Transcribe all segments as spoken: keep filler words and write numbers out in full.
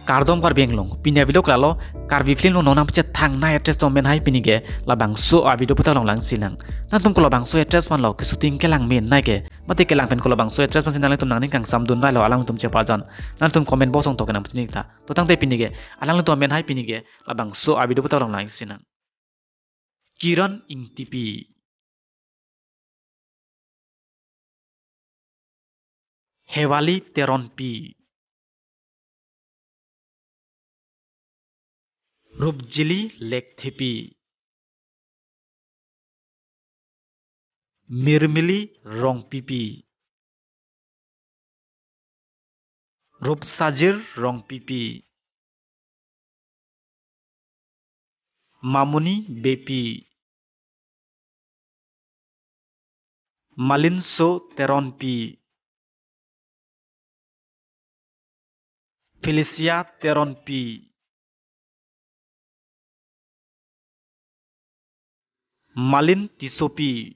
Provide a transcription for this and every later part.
Kardom Karbi Anglong, pini a-video ke lalo, Karbi film along nonang pachethangnei actress atum amen hai pini ke, labangso a-video puthot along langsinang. Nangtum ko labangso actress manlo, ke shooting kelang menei ke, mate kelang pen ko labangso actress mansi nanglitum nangning kangsamdunneilo, alangtum chepajan. Nangtum comment box along toke nangpachini tha. To tangte pini ke, alangtum amen hai pini ke, labangso a-video puthot along langsinang. Kiran Engtipi, Hewali Teronpi, Rupjili Lekthepi, Mirmili Rongpipi, Rupsajir Rongpipi, Mamoni Beypi, Malinso Teronpi, Felicia Teronpi, Malin Tissopi,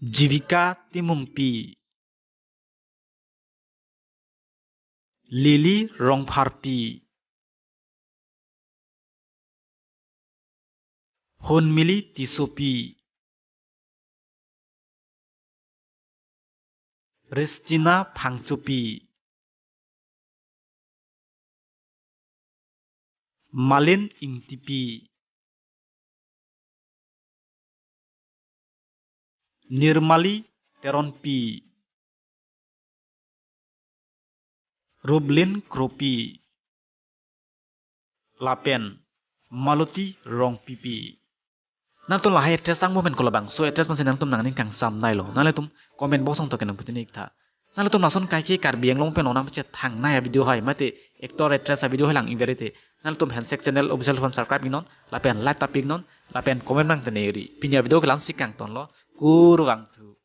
Jivika Timungpi, Lily Rongpharpi, Honmili Tissopi, Ristina Phangchopi, Malin Engtipi, Nirmali Teronpi, Rublin Kropi, lapen Maloti Rongpipi. Nangtum lahai actress angmo pen ko labangso actress mansi nangtum nangning kangsamneilo, nanglitum comment box along toke nangpachini tha. Nangtum lason kaike Karbi Anglong pen nonang pachethangnei a-video hai, mate actor actress a-video hai lang ingverite, nangtum Handshake channel official fan subscribe iknon, lapen like ta pi iknon, lapen comment nangteneri. Pini a-video ke la-ansi kangtonlo, kurvangthu.